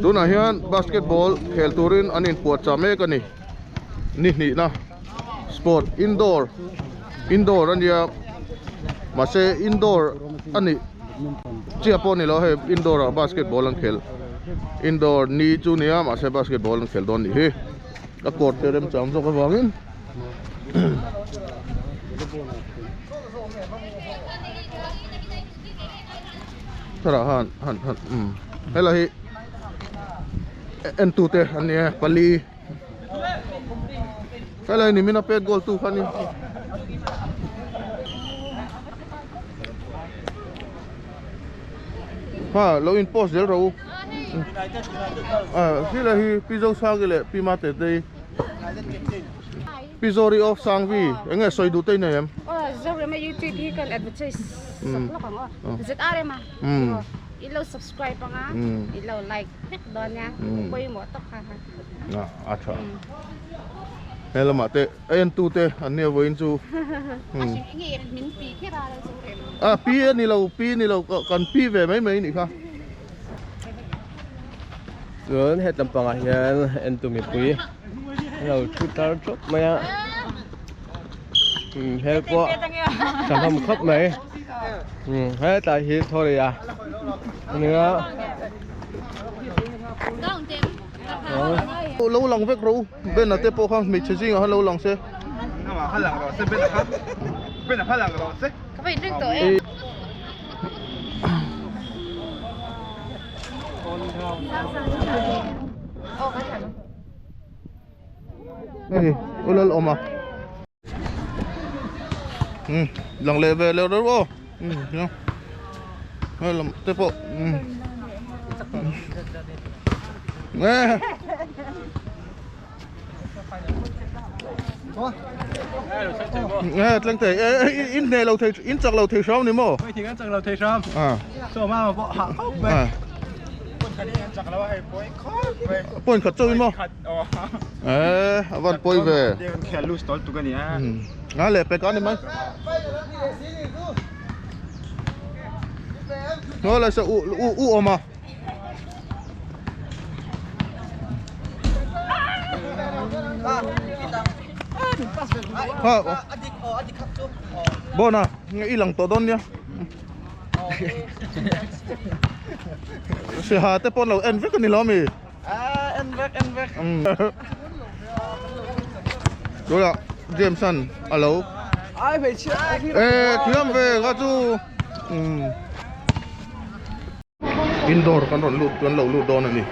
Tunah hian basketball khel turin an inpuahchah mek a ni. Ni hnihna sport indoor indoor a nia mahse indoor a nih chiah pawh a ni lo hei indoor ah basketball an khel indoor ni chu a nia mahse basketball an khel dawn a nih hi a court te remchang zawk avangin. Thara han han han um helai hi en tu te an ni e pali helai ni min a pet goal tu kha ni ha lo in post zel ro a helai hi pi Zosagi leh pi Mate te hi. Pi Zawri of Sangvi eng nge sawi duh te i nei em? Aw Zorema YouTube hi kan advertise sak lawk ang aw ZRM a i lo subscribe ang a i lo like vek dawn nia pawimawh tawk kha kha. A tha he lamah te a en tu te an nia vawiin chu A hrim enge min pi kher a Zorema. A pi a ni lo pi a ni lo kan pi ve mai mai a nih kha. Chuan he lampangah hian entu mipui an lo thu tar thup mai a hel pawh thahnem khawp mai hetlai hi sorry a nia lo lang vek rawh u Ben a te pawh kha hmeichhe zingah khan lo lang se. Hei ulal awm a um lang leh ve leh reuh aw um nia hei lam te pawh um nge. Nge tleng thei e in hneh lo thei in chak lo thei hram ni maw? Hei thing an chak lo thei hram. Ah. So ma pawh hah khawp mai. Ah. Chak lo a hei pawi khawp mai. Point khat chauh in maw? Khat aw. Eh a van pawi ve. Kan khel loose tawlh tuk a ni a. Nga leh pek a ni mai. Ngaw lai sa u u u awm a. Bona i lang tawh dawn nia Siha te pawh an lo en vek a ni lo ami en vek en vek tunah James an a lo e thiam ve kha chu Indoor kan rawn lut kan lo lut dawn a ni.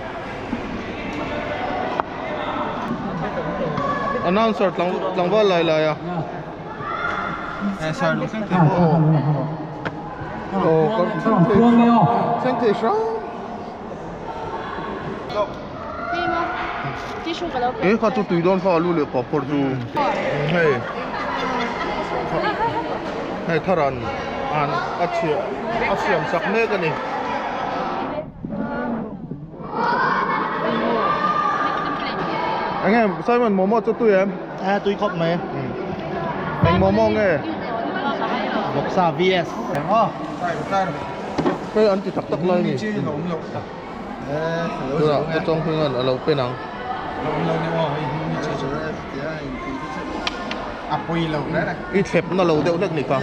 Announcer tlang tlangval lai lai a. Aw kan thleng thei thleng thei hrang. E kha chu tui dawn kha alu leh papawr chu hei hei tharan an a chhiah a siam sak mek a ni. Enge Simon momo chu tui em? A tui khawp mai. Eng momo nge? Vawksa VS. Aw. Hei an ti tak tak lai ni. Tunah ka chawng hming a lo pen ang. I thlep na lo deuh hlek ni kha.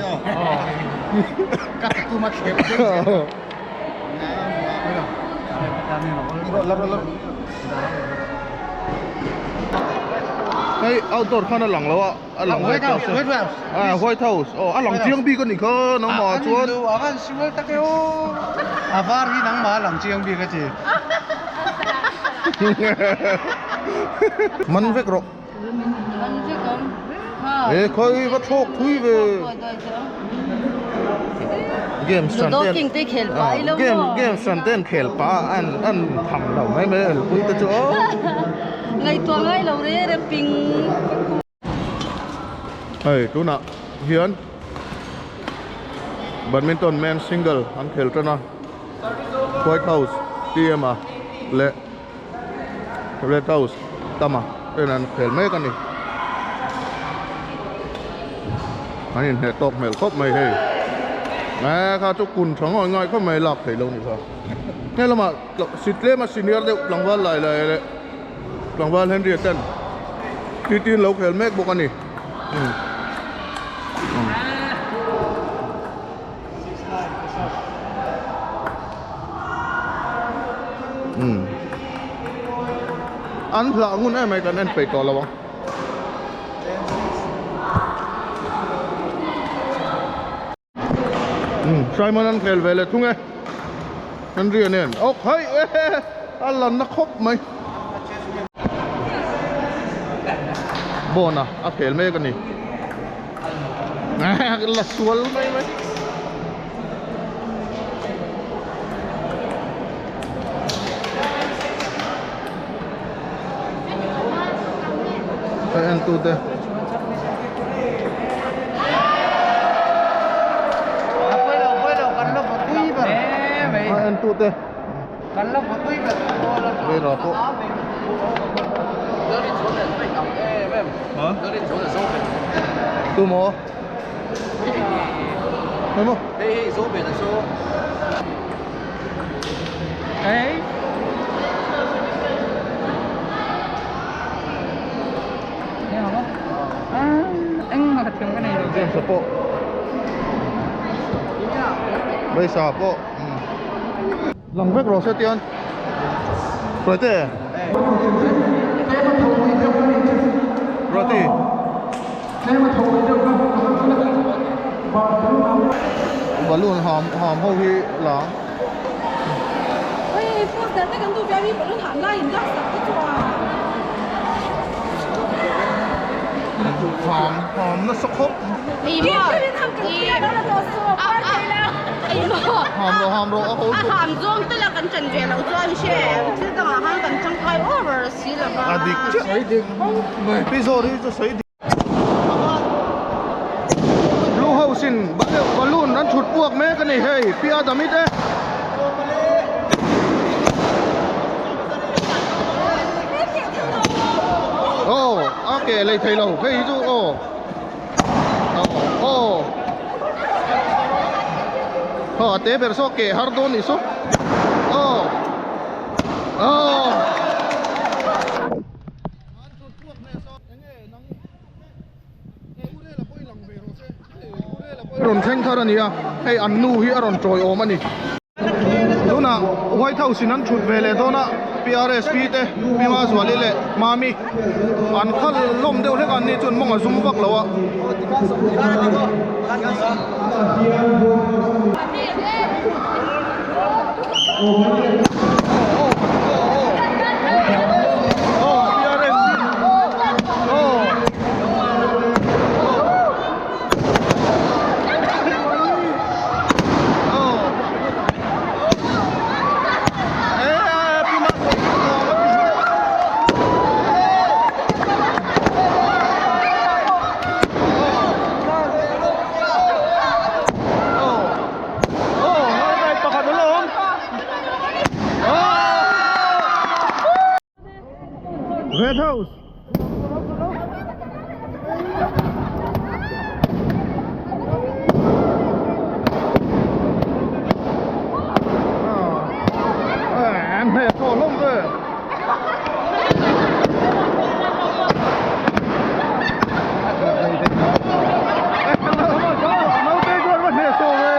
Hei outdoor khan a lang lo a. A lang ve tawh se. Ah White House. Aw a lang chiang bik a nih kha nangmah chuan. A van sual tak e aw. A var hi nangmah a lang chiang bik a ti. Man vek rawh. Man vek awm. E khawi va thlawk thui ve. Game hran te game game hran te an khel pah a an an tham lo mai mai a elpui te chu aw. Ngaihtuah ngai lo re re ping. Hei tunah hian badminton men single an khel tan a White House TM a leh Red House Tama ten an khel mek a ni an inhneh tawk hmel khawp mai hei. Eh kha chu kun tha ngawi ngawi khawp mai lak theih lo ni kha. He lamah si tlem a senior deuh tlangval lai lai leh tlangval Henry a ten titi an lo khel mek bawk a ni. Umm. An hlah ngun em mai kan en peih tawh lo ang. Umm Simon an khel ve leh thung e. Henry a nen. Ok hai e a lanna khawp mai. Bona a khel mek a ni. La sual mai mai. Hei en tu te. Hei en tu te. Hei ra pawh. Tu maw? Hei maw? Hey. James a pawh Baisa pawh lang vek rawh se tian Ruati Ruati Balloon ham ham ho hi lang Ham ham nasa khawp Ham rawh ham rawh a ho A dik chiah Pi zawr hi chu sawi dik. Blue house in balloon an thut puak mek a ni hei pi Adami te. Aw a ke lei thei lo hei hi chu aw aw aw a te ber saw ke har dawn nih saw aw aw. Rawn thleng thar a ni a, hei an nu hi a rawn tawi awm a ni. Tunah White House in an thut ve leh dawn a, PRSP te, Pi Mazuali leh Mami an khal lawm deuh hlek a, an ni chuan mawng a zum vak lo a. Red House. Em hei a thaw hlawm ve. Naute chuan va hneh sawh ve.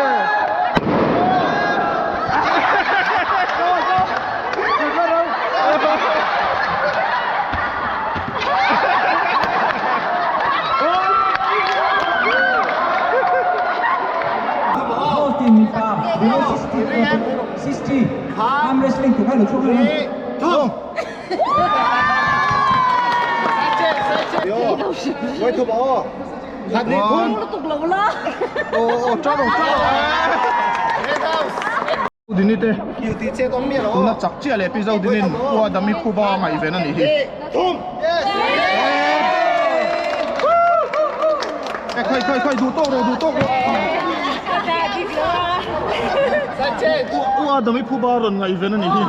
Dini te tuna chak chiah leh pi zo dinin ua dami phuba a ngaih ven a nih hi. E khai khai khai duh tawk rawh duh tawk rawh. U Adam i phuba rawn ngaihven a nih hi.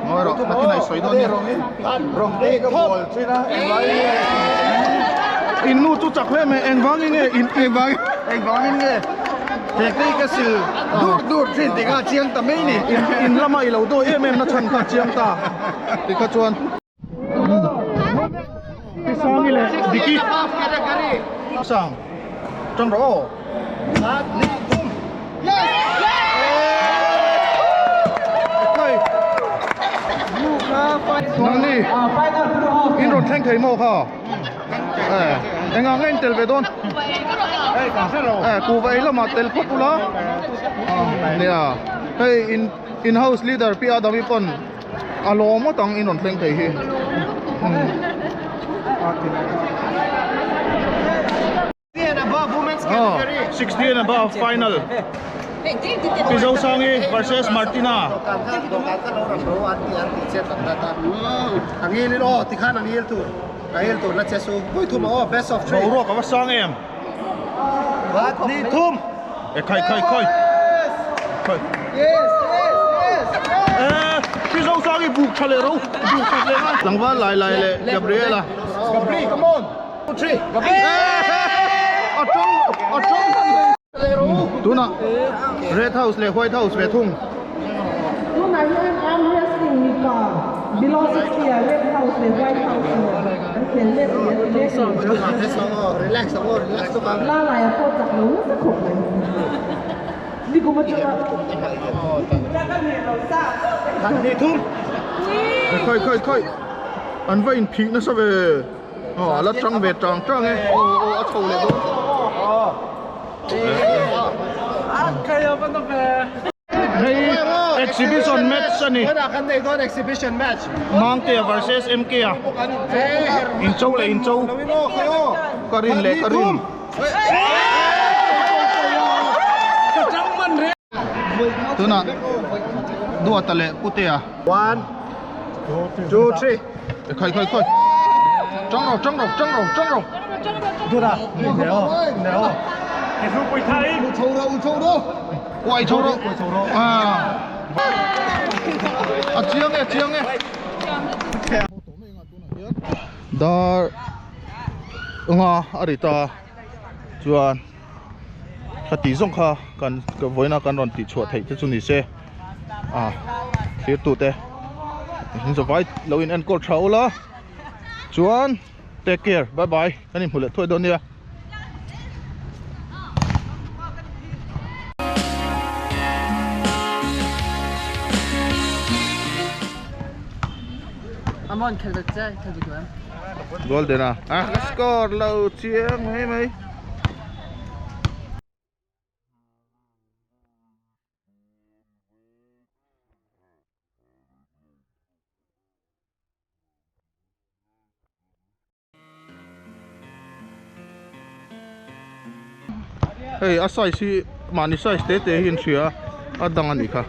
Ngawi rawh, nakin a i sawi dawn nia. In nu chu chak hle mai, engvangin nge in engvangin engvangin nge Thekte ka sil dur dur thin tih kha a chiang ta mai ni. In lama i lo dawi em em na chhan kha a chiang ta tih kha chuan. Pi Sangi leh Diki Sang tang rawh aw. Nangni in rawn thleng thei maw kha? Engah nge in tel ve dawn? Kuhva ei lamah tel phawt ula. Nia hei in in house leader Pi Adami pawn a lawm ngawt ang in rawn thleng thei hi. Oh, 60 and above final. Pi Zosangi versus Martina. Boruak a va sang em. E khai khai khai. Khai. Eh, Pi Zosangi buk tha leh ro. Buk tha leh ngai. Tlangval lai lai leh Gabriela. Gabri, come on. Tunah Red House leh White House ve thung. Tunah hian arm wrestling mipa below 60 ah Red House leh White House nen an khel let leh a ti mek a ni. Lalai a pawh chak lo nasa khawp mai. Nikum atanga. Khawi khawi khawi an va inphih nasa ve. Aw a la tang ve tang tang e aw aw a chho leh dawn hei exhibition match a ni Mangtea versus MK a incho leh incho ka rin leh ka rin tunah Duata leh Putea 2 3 Khoi khoi khoi. Trăng rồi, trăng rồi, trăng rồi, trăng rồi. Đưa ra. Nèo, nèo. Quay châu rồi. À. À chiang e, chiang e. Dar nga arita chuan khati zawng kha kan vawiina kan rawn tih chhuah theih te chu ni se a thlir tu te in zavai lo in enkawl tha ula chuan take care bye bye kan inhmu leh thuai dawn nia. Golden a a score lo chiang mai mai. Hei a size hi mahni size te te hi an hria a dang a nih kha.